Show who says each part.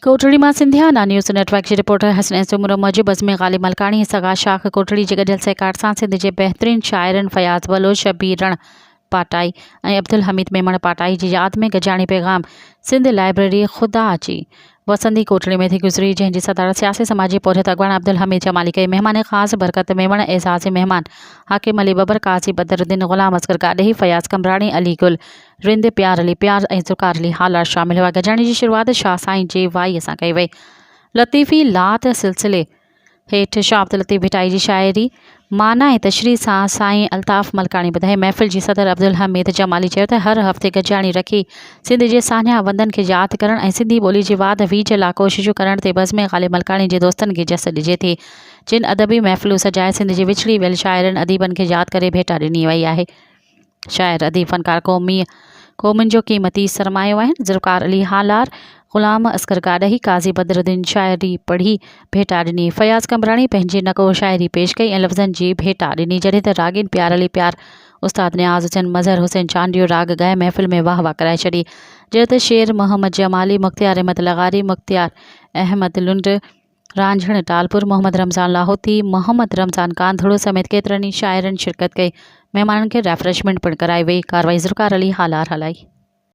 Speaker 1: ڪوٽڙي مان Sindhiana news net work جي reporter Hasnain Soomro موجب بزم غالي ملڪاڻي ۽ سگا شاخ ڪوٽڙي جي گڏيل سهڪار سان سنڌ جي بهترين شاعرن فياض بلوچ، شبير رڻ پاٽائي ۽ عبدالحميد ميمڻ پاٽائي جي ياد ۾ گڏجاڻي پيغام سنڌ لائبريري خدا جي وسندي ڪوٽڙي ۾ ٿي گذري جنهن جي صدارت سياسي سماجي پورهيت اڳواڻ عبدالحميد جمالي ڪئي مهمان خاص برڪت ميمڻ اعزازي مهمان حاڪم علي ٻٻر قاضي بدرالدين غلام اصغر گاڏهي فياض قمبراڻي علي گل رند، پيار علي پيار ۽ ذوالفقار علي هالار شامل هئا. گڏجاڻي جي شروعات شاهه سائين جي وائيء سان ڪئي وئي. لطيفي لات سلسلي هيٺ شاهه عبداللطيف ڀٽائي جي شاعري معنيٰ ۽ تشريح سان سائين الطاف ملڪاڻي ٻڌائي. محفل جي صدر عبدالحميد جمالي چيو ته هر هفتي گڏجاڻي رکي سنڌ جي ساڃاهه وندن کي ياد ڪرڻ ۽ سنڌي ٻولي جي واڌ ويجهه لا ڪوششون ڪرڻ تي بزم غالب ملڪاڻي جي دوستن کي جس ڏجي ٿي جن ادبي محفلون سجائي سنڌ جي وڇڙي ويل شاعرن اديبن کي ياد ڪري ڀيٽا ڏني وئي آهي. شاعر، اديب، فنڪار قومي قومن جو قيمتي سرمايو آهن. ذوالفقار علي هالار، غلام اصغر گاڏهي، قاضي بدرالدين شاعري پڙهي ڀيٽا ڏني. فياض قمبراڻي پنهنجي نغو شاعري پيش ڪئي ۽ لفظن جي ڀيٽا ڏني. جڏهن ته راڳين پيار علي پيار، استاد نياز حسين، مظهر حسين چانڊيو راڳ ڳائي محفل ۾ واهه واهه ڪرائي ڇڏي. جڏهن ته شير محمد جمالي، مختيار احمد لغاري، مختيار احمد لنڊ، رانجهڻ ٽالپر، محمد رمضان لاهوتي، محمد رمضان ڪانڌڙو سميت ڪيترن ئي شاعرن شرڪت ڪئي. مهمانن کي ريفريشمينٽ پڻ ڪرائي وئي. ڪارروائي ذوالفقار علي هالار هلائي.